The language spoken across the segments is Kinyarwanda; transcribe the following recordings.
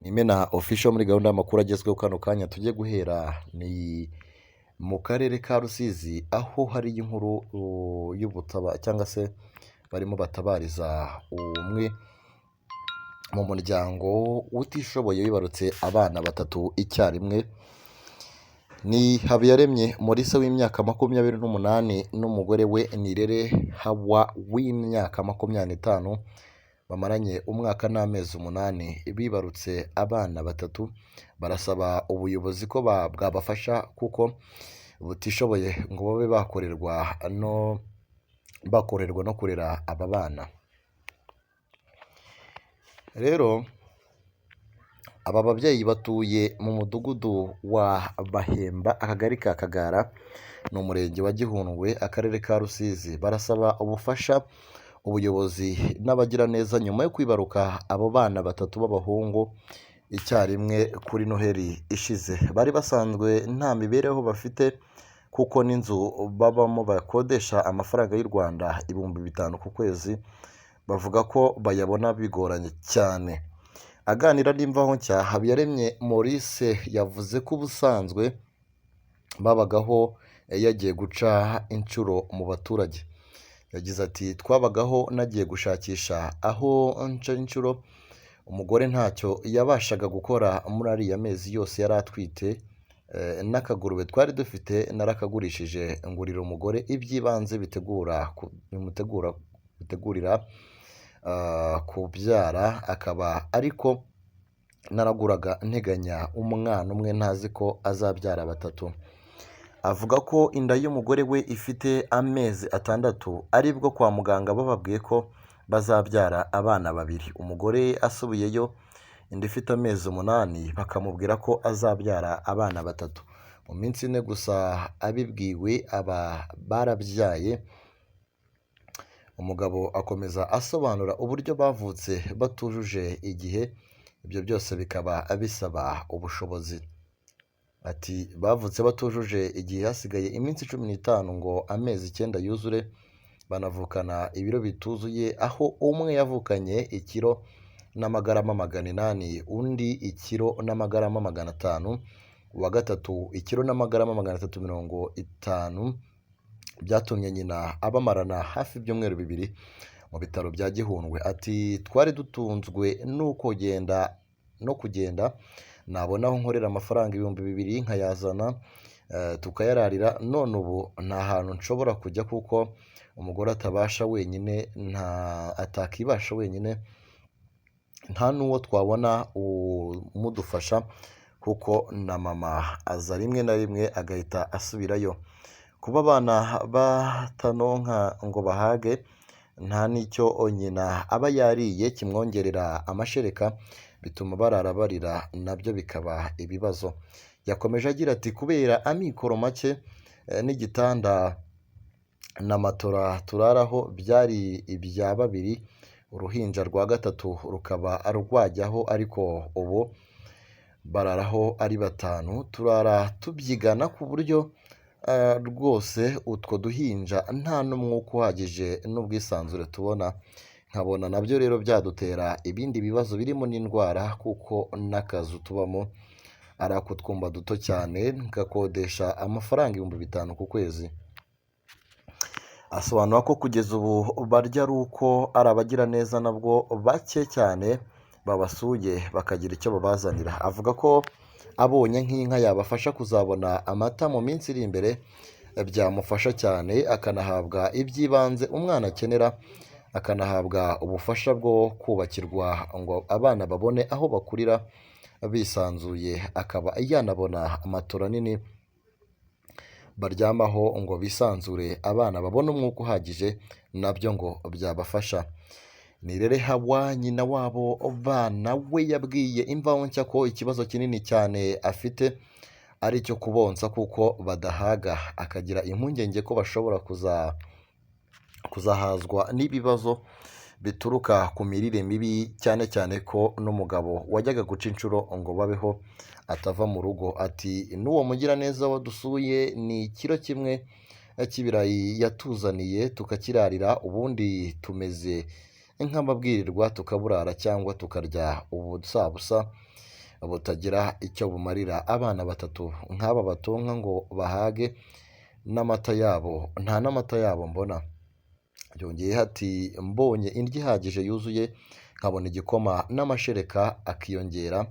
Imena Official muri gahunda y'amakuru agezweho kano kanya tujye guhera ni mu karere ka Rusizi aho hari inkuru y'ubutaba cyangwa se barimo batabariza umwe mu muryango utishoboye wibarutse abana batatu icyarimwe. Ni Habiyaremye Maurice w'imyaka 28 n'umugore we Nirere Hawa w'imyaka 25 bamaranye umwaka n'amezi 8 bibarutse abana batatu, barasaba ubuyobozi ko bwabafasha kuko butishoboye ngo babe bakorerwa no kurera aba bana. Rero aba babyeyi batuye mu mudugudu wa Bahemba, akagari ka Kagara, ni umurenge wa Gihundwe, akarere ka Rusizi. Barasaba ubufasha ubuyobozi n'abagiraneza nyuma yo kwibaruka abo bana batatu b'abahungu icyarimwe kuri Noheli ishize. Bari basanzwe nta mibereho bafite kuko n'inzu babamo bakodesha amafaranga y'u Rwanda 5000 ku kwezi, bavuga ko bayabona bigoranye cyane. Aganira n'Imvaho Nshya, Habiyaremye Maurice yavuze ko ubusanzwe babagaho yagiye guca inshuro mu baturage. Yagize ati twabagaho nagiye gushakisha aho nca inshuro, umugore ntacyo yabashaga gukora muri ariya mezi yose yari atwite, n'akagurube twari dufite narakagurishije ngurira umugore iby'ibanze bimutegura bitegurira kubyara, akaba ariko naraguraga nteganya umwana umwe ntazi ko azabyara batatu. Avuga ko inda y'umugore we ifite amezi 6 aribwo kwa muganga bababwiye ko bazabyara abana babiri. Umugore asubiyeyo inda ifite amezi 8 bakamubwira ko azabyara abana batatu. Mu minsi 4 gusa abibwiwe aba barabyaye. Umugabo akomeza asobanura uburyo bavutse batujuje igihe, ibyo byose bikaba bisaba ubushobozi. Ati bavutse batujuje igihe hasigaye iminsi 15 ngo amezi 9 yuzure, banavukana ibiro bituzuye aho umwe yavukanye ikiro n'amagarama 800, undi ikiro n'amagarama 500, uwa gatatu ikiro n'amagarama 350. Byatumye nyina abamarana hafi ibyumweru 2 mu bitaro bya Gihundwe. Ati twari dutunzwe no kugenda nabona aho nkorera amafaranga 2000 nkayazana tukayararira, none ubu nta hantu nshobora kujya kuko umugore atabasha wenyine, atakibasha wenyine, nta n'uwo twabona umudufasha kuko na mama aza rimwe na rimwe agahita asubirayo. Kuba abana batanonka ngo bahage, nta n'icyo nyina aba yariye kimwongerera amashereka, bituma barara barira nabyo bikaba ibibazo. Yakomeje agira ati kubera amikoro make n'igitanda na matora turaraho byari ibya babiri, uruhinja rwa gatatu rukaba rwajyaho ariko ubu bararaho ari batanu, turara tubyigana ku buryo rwose utwo duhinja nta n'umwuka uhagije n'ubwisanzure tubona, nkabona nabyo rero byadutera ibindi bibazo birimo n'indwara kuko n'akazu tubamo ari ak'utwumba duto cyane ngakodesha amafaranga 5000 ku kwezi. Asobanura ko kugeza ubu barya ari uko ari abagiraneza nabwo bake cyane babasuye bakagira icyo babazanira. Avuga ko abonye nk'inka yabafasha kuzabona amata mu minsi iri imbere byamufasha cyane, akanahabwa iby'ibanze umwana akenera, akanahabwa ubufasha bwo kubakirwa ngo abana babone aho bakurira bisanzuye, akaba yanabona matora nini baryamaho ngo bisanzure, abana babone umwuka uhagije nabyo ngo byabafasha. Nirere Hawa nyina wabo bana we yabwiye Imvaho Nshya ko ikibazo kinini cyane afite ari icyo kubonsa kuko badahaga, akagira impungenge ko bashobora kuzahazwa n'ibibazo bituruka ku mirire mibi, cyane cyane ko n'umugabo wajyaga guca inshuro ngo babeho atava mu rugo. Ati n'uwo mugiraneza wadusuye ni ikiro kimwe cy'ibirayi yatuzaniye tukakirarira, ubundi tumeze nk'ababwirirwa tukaburara cyangwa tukarya ubusabusa. butagira icyo bumarira abana batatu nk'aba batonka ngo bahage n'amata yabo, nta n'amata yabo mbona. Yongeyeho ati mbonye indyo ihagije yuzuye, nkabona igikoma n'amashereka akiyongera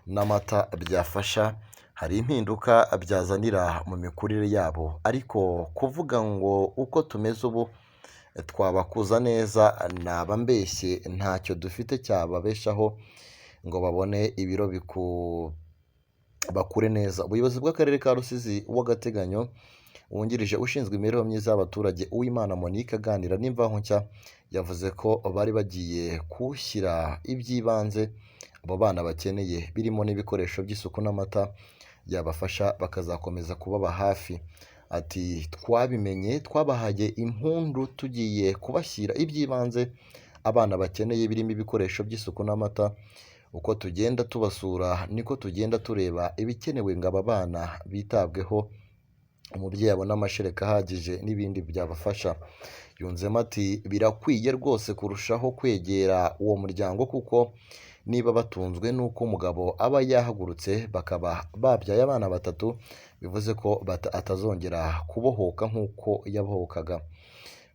n'amata byafasha, hari impinduka byazanira mu mikurire yabo, ariko kuvuga ngo uko tumeze ubu twabakuza neza naba mbeshye, ntacyo dufite cyababeshaho ngo babone ibiro bakure neza. Ubuyobozi bw'Akarere ka Rusizi w'agateganyo wungirije ushinzwe imibereho myiza y'abaturage Uwimana Monique aganira n'Imvaho Nshya yavuze ko bari bagiye kuwushyira iby'ibanze abo bana bakeneye birimo n'ibikoresho by'isuku n'amata yabafasha bakazakomeza kubaba hafi. Ati twabimenye twabahaye impundu tugiye kubashyira iby'ibanze abana bakeneye birimo ibikoresho by'isuku n'amata, uko tugenda tubasura niko tugenda tureba ibikenewe ngo aba bana bitabweho, umubyeyi abone amashereka ahagije n'ibindi byabafasha. Yunzemo ati birakwiye rwose kurushaho kwegera uwo muryango kuko niba batunzwe n'uko umugabo aba yahagurutse bakaba babyaye abana batatu, bivuze ko atazongera kubohoka nk'uko yabohokaga.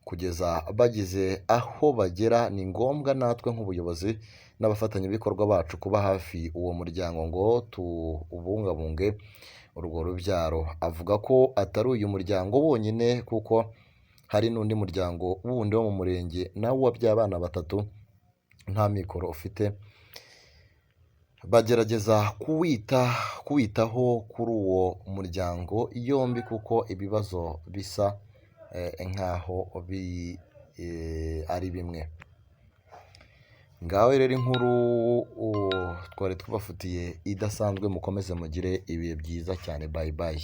Kugeza bagize aho bagera ni ngombwa natwe nk'ubuyobozi n'abafatanyabikorwa bacu kuba hafi uwo muryango ngo tuwubungabunge urwo rubyaro. Avuga ko atari uyu muryango wonyine kuko hari n'undi muryango wundi wo mu murenge nawo wabyaye abana batatu nta mikoro ufite, bagerageza kuwitaho kuri uwo muryango yombi kuko ibibazo bisa nk'aho ari bimwe. Ngaho rero inkuru twari tubafitiye idasanzwe, mukomeze mugire ibihe byiza cyane, bye bye.